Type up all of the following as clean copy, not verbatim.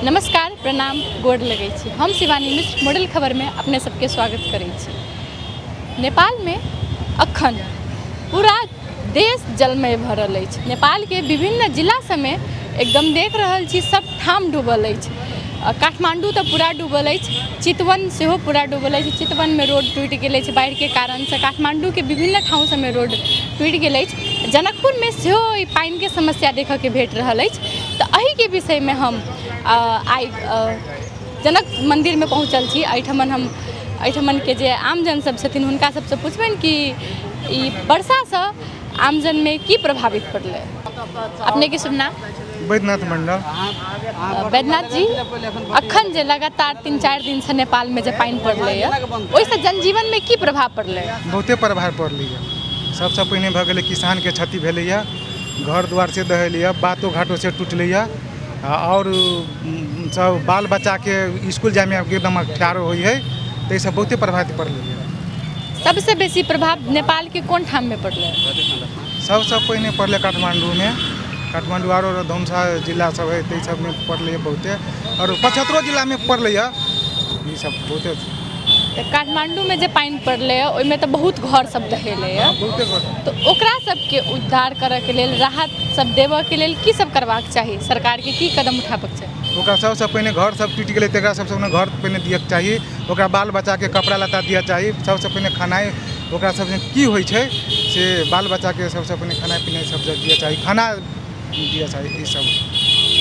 नमस्कार, प्रणाम, गोर लगै छी। हम शिवानी मिश्र मॉडल खबरमे अपने सबके स्वागत करै छी। नेपालमे अखन पूरा देश जलमय भऽ रहल अछि। नेपालके विभिन्न जिला सबमे एकदम देख रहल छी सब ठाम डूबल अछि। काठमाण्डू तऽ पूरा डूबल अछि, चितवन सेहो पूरा डूबल अछि। चितवनमे रोड टूटि गेल अछि बाढ़िके कारणसँ। काठमाण्डूके विभिन्न ठाउँ सबमे रोड टूटि गेल अछि। जनकपुरमे सेहो एहि पानिके समस्या देखऽके भेट रहल अछि। तऽ एहिके विषयमे हम आइ जनक मन्दिरमे पहुँचल छी। एहिठमन हम एहिठमनके जे आमजन सब छथिन हुनका सबसँ पुछबनि कि ई वर्षासँ आमजनमे की प्रभावित पड़लै। अपनेके शुभ नाम? बैद्यनाथ मंडल। बैद्यनाथ जी, अखन जे लगातार 3-4 दिनसँ नेपालमे जे पानि पड़लैए ओहिसँ जनजीवनमे की प्रभाव पड़लै? बहुते प्रभाव पड़लैए। सबसँ पहिने भऽ गेलै किसानके क्षति भेलैए, घर दुआर से दहेलैए, बातो घाटो से टूटलैए, आओर सब बाल बच्चाके इसकुल जाइमे एकदम अख्तियारो होइ हइ, ताहिसँ बहुते प्रभावित पड़लैए। सबसँ बेसी प्रभाव नेपालके कोन ठाममे पड़लै? सबसँ पहिने पड़लै काठमाण्डूमे। काठमाण्डू आरो धनुषा जिला सब हइ ताहि सबमे पड़लैए बहुते, आओर 75 जिलामे पड़लैए ई सब बहुते। तऽ काठमाण्डूमे जे पानि पड़लैए ओहिमे तऽ बहुत घर सब दहेलैए, बहुते घर। तऽ ओकरा सबके उद्धार करऽके लेल, राहत सब देबऽके लेल की सब करबाक चाही? सरकारके की कदम उठाबऽके चाही? ओकरा सबसँ पहिने घर सब टूटि गेलै तकरा सबसँ पहिने घर पहिने दियऽके चाही, ओकरा बाल बच्चाके कपड़ा लत्ता दिअ चाही, सबसँ पहिने खेनाइ ओकरा सबसँ की होइ छै से बाल बच्चाके सबसँ पहिने खेनाइ पिनाइ सब दिअ चाही, खाना दिअ चाही ई सब।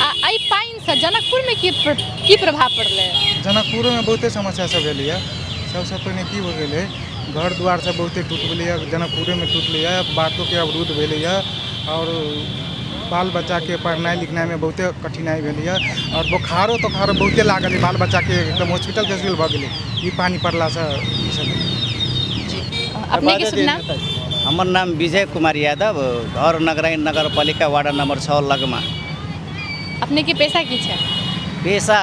आ एहि पानिसँ जनकपुरमे की प्रभाव पड़लै? जनकपुरोमे बहुते समस्या सब भेलैए। सबसँ पहिने की भऽ गेलै, घर दुआर सब बहुते टूटि गेलैए, जनकपुरेमे टूटलैए, बाटोके अवरुद्ध भेलैए, आओर बाल बच्चाके पढ़नाइ लिखनाइमे बहुते कठिनाइ भेलैए, आओर बोखारो तोखारो बहुते लागल बाल बच्चाके, एकदम हॉस्पिटल तस्पिटल भऽ गेलै ई पानि पड़लासँ ई सब। जी, अपनेके शुभ नाम? हमर नाम विजय कुमार यादव, घर नगराइन नगरपालिका वार्ड नम्बर 6 लगमा। अपनेके पेशा की छै? पेशा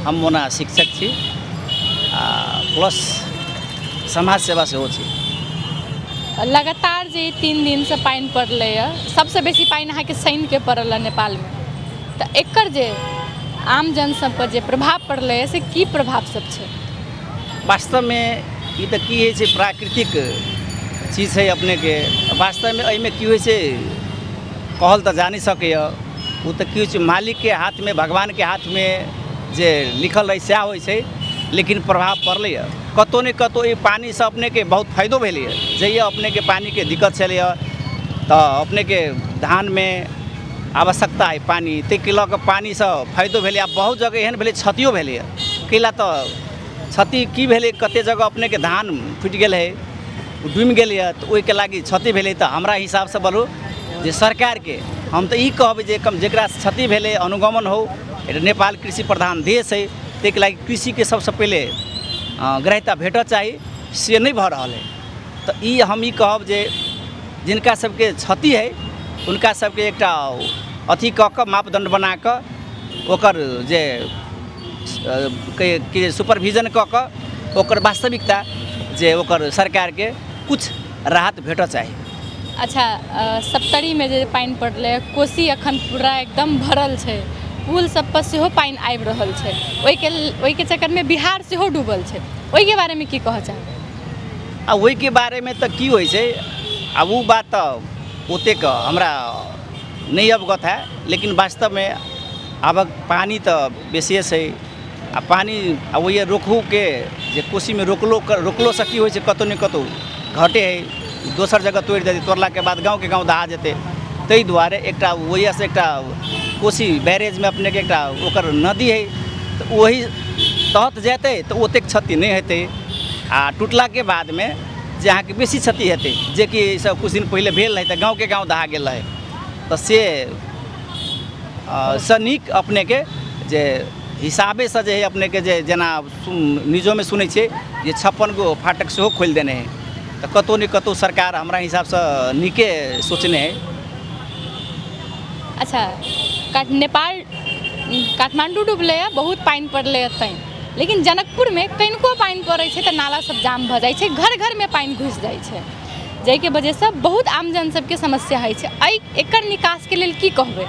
हम ओना शिक्षक छी आ प्लस समाज सेवा सेहो छी। लगातार जे 3 दिनसँ पानि पड़लैए, सबसँ बेसी पानि अहाँके शनिके पड़ल हँ नेपालमे, तऽ एकर जे आमजन सब पर जे प्रभाव पड़लैए से की प्रभाव सब छै? वास्तवमे ई तऽ की होइ छै, प्राकृतिक चीज छै अपनेके। वास्तवमे एहिमे की होइ छै कहल तऽ जा नहि सकैए, ओ तऽ की होइ छै मालिकके हाथमे, भगवानके हाथमे जे लिखल रहै सएह होइ छै, लेकिन प्रभाव पड़लैए कतहु ने कतहु। ई पानिसँ अपनेके बहुत फायदो भेलैए। जहिया अपनेके पानिके दिक्कत छलैए तऽ अपनेके धानमे आवश्यकता हइ पानि, ताहिके लऽ कऽ पानिसँ फायदो भेलै। आ बहुत जगह एहन भेलै क्षतियो भेलैए। कैला तऽ क्षति की भेलै, कतेक जगह अपनेके धान फुटि गेल हइ, डूमि गेलैए, तऽ ओहिके लागि क्षति भेलै। तऽ हमरा हिसाबसँ बोलू जे सरकारके हम तऽ ई कहबै जे कम जकरा क्षति भेलै अनुगमन हो। नेपाल कृषि प्रधान देश हइ, ताहिके लागि कृषिके सबसँ पहिले ग्राह्यता भेटऽ चाही, से नहि भऽ रहल हइ। तऽ ई हम ई कहब जे जिनका सबके क्षति हइ हुनका सबके एकटा अथी कऽ कऽ मापदण्ड बना कऽ ओकर जे के सुपरविजन कऽ कऽ ओकर वास्तविकता जे ओकर सरकारके किछु राहत भेटऽ चाही। अच्छा, सप्तरीमे जे पानि पड़लै, कोसी अखन पूरा एकदम भरल छै, पुल सब पर सेहो पानि आबि रहल छै, ओहिके चक्करमे बिहार सेहो डूबल छै, ओहिके बारेमे की कहऽ चाहबै? आ ओहिके बारेमे तऽ की होइ छै, आब ओ बात तऽ ओतेक हमरा नहि अवगत है, लेकिन वास्तवमे आबक पानि तऽ बेसिए छै। आ पानि आ ओहि रोकहुके जे कोसीमे रोकलोसँ की होइ छै, कतहु ने कतहु घटे हइ, दोसर जगह तोड़ि देतै, तोड़लाके बाद गाँवके गाँव दहा जेतै। ताहि दुआरे एकटा ओहिसँ एकटा कोसी बैरेजमे अपनेके एकटा ओकर नदी हइ, तऽ ओहि तहत जेतै तऽ ओतेक क्षति नहि हेतै। आ टुटलाके बादमे जे अहाँके बेसी क्षति हेतै, जेकि सब किछु दिन पहिले भेल रहै तऽ गाँवके गाँव दहा गेल रहै, तऽ से नीक अपनेके जे हिसाबेसँ जे हइ अपनेके जे जेना न्यूजोमे सुनै छियै जे 56 गो फाटक सेहो खोलि देने हइ, तऽ कतहु ने कतहु सरकार हमरा हिसाबसँ नीके सोचने हइ। अच्छा, नेपाल काठमाण्डू डूबलै हँ, बहुत पानि पड़लै हँ तैँ, लेकिन जनकपुरमे कनिको पानि पड़ै छै तऽ नाला सब जाम भऽ जाइ छै, घर घरमे पानि घुसि जाइ छै, जाहिके वजहसँ बहुत आमजन सबके समस्या होइ छै। एहि एकर निकासके लेल की कहबै?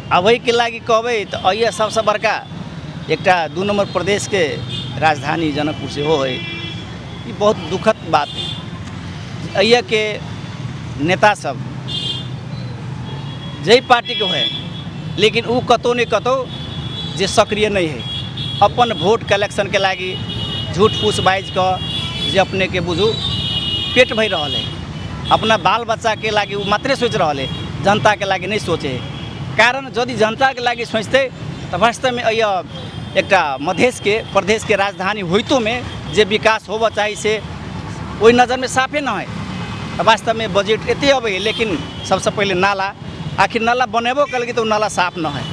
अबैके लागि कहबै तऽ एहिए सबसँ बड़का एकटा 2 नम्बर प्रदेशके राजधानी जनकपुर सेहो हइ। ई बहुत दुखद बात है। एहिके नेता सब जाहि पार्टीके होइ, लेकिन ओ कतहु ने कतहु जे सक्रिय नहि है। अपन वोट कलेक्शनके लागि झूठ फूस बाजि कऽ जे अपनेके बुझू पेट भरि रहल है, अपना बाल बच्चाके लागि ओ मात्रे सोचि रहल है, जनताके लागि नहि सोचै है। कारण यदि जनताके लागि सोचतै तऽ वास्तवमे एहि एकटा मधेशके प्रदेशके राजधानी होइतोमे जे विकास होबऽ चाही से ओहि नजरमे साफे नहि है। तऽ वास्तवमे बजट एते अबै है, लेकिन सबसँ पहिले नाला, आखिर नाला बनेबो केलकै तऽ ओ नाला साफ नहि है।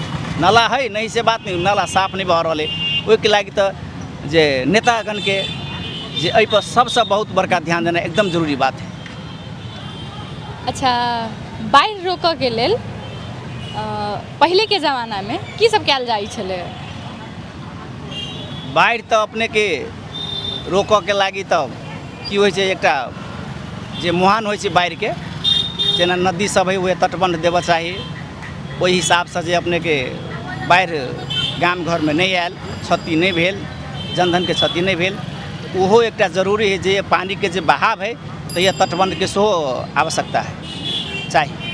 नाला है नहीं से बात नहीं, नाला साफ नहि भऽ रहल है। ओहिके लागि तऽ जे नेतागणके जे एहिपर सबसँ बहुत बड़का ध्यान देनाइ एकदम जरूरी बात है। अच्छा, बाढ़ि रोकऽके लेल पहिलेके जमानामे की सब कयल जाइ छलै? बाढ़ि तऽ अपनेके रोकऽके लागि तऽ की होइ छै, एकटा जे मुहान होइ छै बाढ़िके, जेना नदी सब है उहे तटबन्ध देबऽ चाही। ओहि हिसाबसँ जे अपनेके बाढ़ि गाम घरमे नहि आयल, क्षति नहि भेल, जनधनके क्षति नहि भेल, ओहो एकटा जरूरी है। जे पानिके जे बहाव है तऽ यह तटबन्धके सेहो आवश्यकता है, चाही।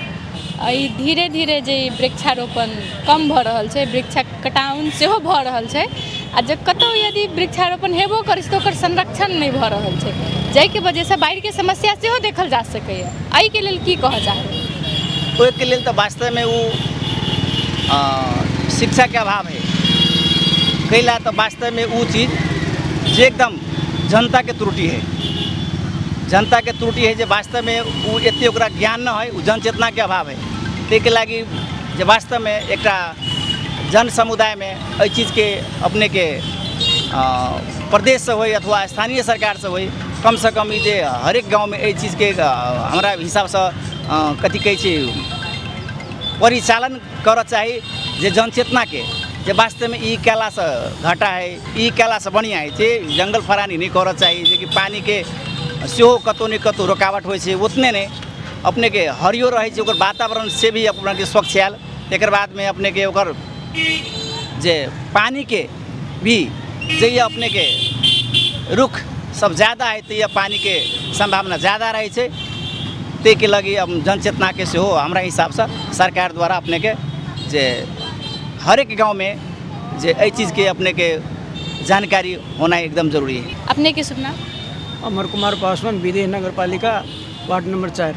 ई धीरे धीरे जे ई वृक्षारोपण कम भऽ रहल छै, वृक्षक कटाउन सेहो भऽ रहल छै, आ जे कतहु यदि वृक्षारोपण हेबो करै छै तऽ ओकर संरक्षण नहि भऽ रहल छै, जाहिके वजहसँ बाढ़िके समस्या सेहो देखल जा सकैए। एहिके लेल की कहऽ चाहबै? ओहिके लेल तऽ वास्तवमे ओ शिक्षाके अभाव है। कैला तऽ वास्तवमे ओ चीज जे एकदम जनताके त्रुटि है, जनताके त्रुटि है जे वास्तवमे ओ एते ओकरा ज्ञान नहि है, ओ जनचेतनाके अभाव है। ताहिके लागि जे वास्तवमे एकटा जन समुदायमे एहि चीजके अपनेके प्रदेशसँ होइ अथवा स्थानीय सरकारसँ होइ, कमसँ कम ई जे हरेक गाँवमे एहि चीजके हमरा हिसाबसँ कथी कहै छै परिचालन करऽ चाही, जे जनचेतनाके जे वास्तवमे ई कयलासँ घाटा है, ई कयलासँ बढ़िआँ होइ छै। जङ्गल फड़ानी नहि करऽ चाही, जेकि पानिके सेहो कतहु ने कतहु रुकावट होइ छै। ओतने नहि, अपनेके हरियो रहै छै, ओकर वातावरण से भी अपनेके स्वच्छ आयल। तकर बादमे अपनेके ओकर जे पानिके भी जे अपनेके रुख सब ज्यादा है तऽ पानिके सम्भावना ज्यादा रहै छै। ताहिके लगी जनचेतनाके सेहो हमरा हिसाबसँ सरकार द्वारा अपनेके जे हरेक गाँवमे जे एहि चीजके अपनेके जानकारी होना एकदम जरूरी है। अपनेके शुभ नाम? अमर कुमार पासवान, विदेह नगरपालिका, वार्ड नंबर 4।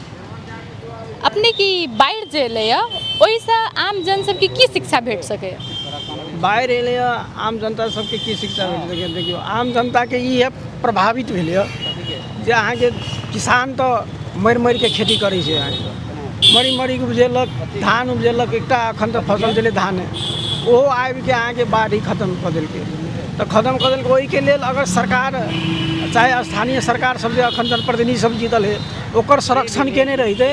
अपने की बाढ़ि जे एलैए ओहिसँ आम जन सबके की शिक्षा भेट सकैए? बाढ़ि एलैए आम जनता सबके की शिक्षा भेट सकैए? देखियौ, आम जनताके ई है प्रभावित भेलैए जे अहाँके किसान तऽ मरि मरिके खेती करै छै, अहाँके मरि मरिके उपजेलक, धान उपजेलक, एकटा एखन तऽ फसल छलै धाने, ओहो आबिके अहाँके बाढ़ि खतम कऽ देलकै। तऽ खतम कऽ देलकै। ओहिके लेल अगर सरकार चाहे स्थानीय सरकार सब जे एखन जनप्रतिनिधि सब जीतल है ओकर संरक्षण केने रहितै,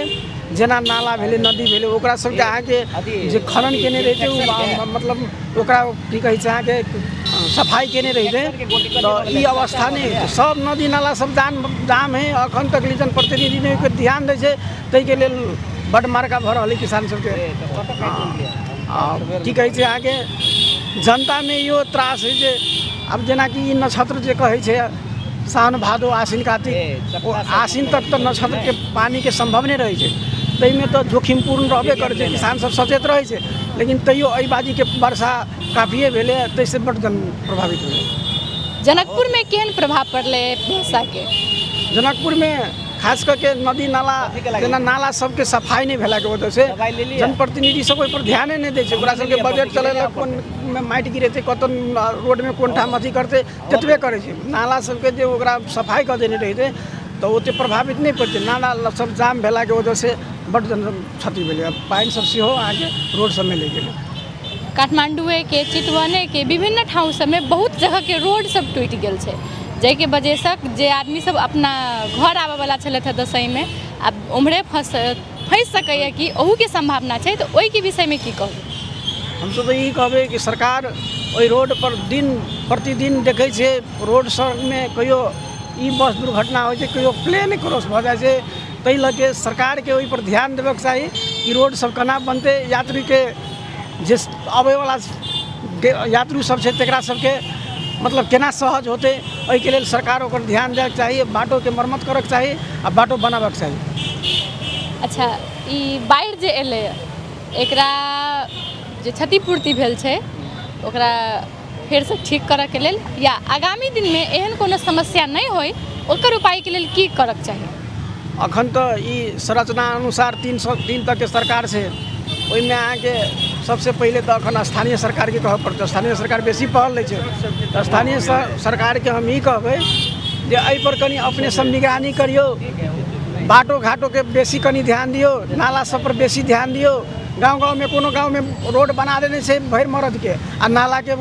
जेना नाला भेलै, नदी भेलै, ओकरा सबके अहाँके जे खनन केने रहितै, ओ मतलब ओकरा की कहै छै अहाँके सफाइ केने रहितै तऽ ई अवस्था नहि होइतै। सब नदी नाला सब जाम है, एखन तक जनप्रतिनिधि नहि ओहिपर ध्यान दै छै, ताहिके लेल बड्ड मार्का भऽ रहल है किसान सबके। आ की कहै छै अहाँके जनतामे इहो त्रास है जे आब जेनाकि ई नक्षत्र जे कहै छै सावन भादो आश्विन कार्तिक, ओ आश्विन तक तऽ नक्षत्रके पानिके सम्भव नहि रहै छै, ताहिमे तऽ जोखिमपूर्ण रहबे करै छै, किसान सब सचेत रहै छै, लेकिन तैयो एहि बाजीके वर्षा काफिए भेलै, ताहिसँ बड्ड जन प्रभावित भेलै। जनकपुरमे केहन प्रभाव पड़लै वर्षाके? जनकपुरमे खास करके नदी नाला, जेना नाला सबके सफाइ नहि भेलाके वजहसँ जनप्रतिनिधि सब ओहिपर ध्याने नहि दै छै। ओकरा सबके बजट चलेलक, कोन माटि गिरेतै, कतऽ रोडमे कोन ठाम अथी करतै, ततबे करै छै। नाला सबके जे ओकरा सफाइ कऽ देने रहितै तऽ ओते प्रभावित नहि पड़तै। नाला सब जाम भेलाके वजहसँ बड्ड जन क्षति भेलै, पानि सब सेहो अहाँके रोड सबमे लागि गेलै। काठमाण्डुएके, चितवनेके विभिन्न ठाउँ सबमे बहुत जगहके रोड सब टूटि गेल छै, जाहिके वजहसँ जे आदमी सब अपना घर आबऽवला छलथि हँ दशईंमे आब उम्हरे फँसि सकैए कि ओहूके सम्भावना छै, तऽ ओहिके विषयमे की कहबै? हमसब तऽ ई कहबै कि सरकार ओहि रोडपर दिन प्रतिदिन देखै छियै, रोड सबमे कहियो ई बस दुर्घटना होइ छै, कहियो प्लेन क्रॉस भऽ जाइ छै, ताहि लऽ के सरकारके ओहिपर ध्यान देबऽके चाही कि रोड सब केना बनतै, यात्रीके जे अबैवला यात्रु सब छै तकरा सबके मतलब केना सहज होतै, एहिके लेल सरकार ओकर ध्यान दैके चाही, बाटोके मरम्मत करऽके चाही आ बाटो बनाबऽके चाही। अच्छा, ई बाढ़ि जे एलै, एकरा जे क्षतिपूर्ति भेल छै ओकरा फेरसँ ठीक करऽके लेल या आगामी दिनमे एहन कोनो समस्या नहि होइ ओकर उपायके लेल की करऽके चाही? अखन तऽ ई संरचना अनुसार 303 तकके सरकार छै, ओहिमे अहाँके सबसँ पहिले तऽ अखन स्थानीय सरकारके कहऽ पड़तै। स्थानीय सरकार बेसी पहल लै छै, तऽ स्थानीय सरकारके हम ई कहबै जे एहिपर कनि अपने सब निगरानी करियौ, बाटो घाटोके बेसी कनि ध्यान दियौ, नाला सब पर बेसी ध्यान दियौ। गाँव गाँवमे कोनो गाँवमे रोड बना देने छै भरि मरदके आ नालाके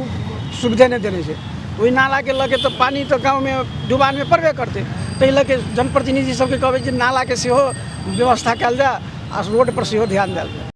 सुविधे नहि देने छै, ओहि नालाके लऽ के तऽ पानि तऽ गाँवमे डुबानमे पड़बे करतै। ताहि लऽ के जनप्रतिनिधि सबके कहबै जे नालाके सेहो व्यवस्था कयल जाय आ रोडपर सेहो ध्यान देल जाय।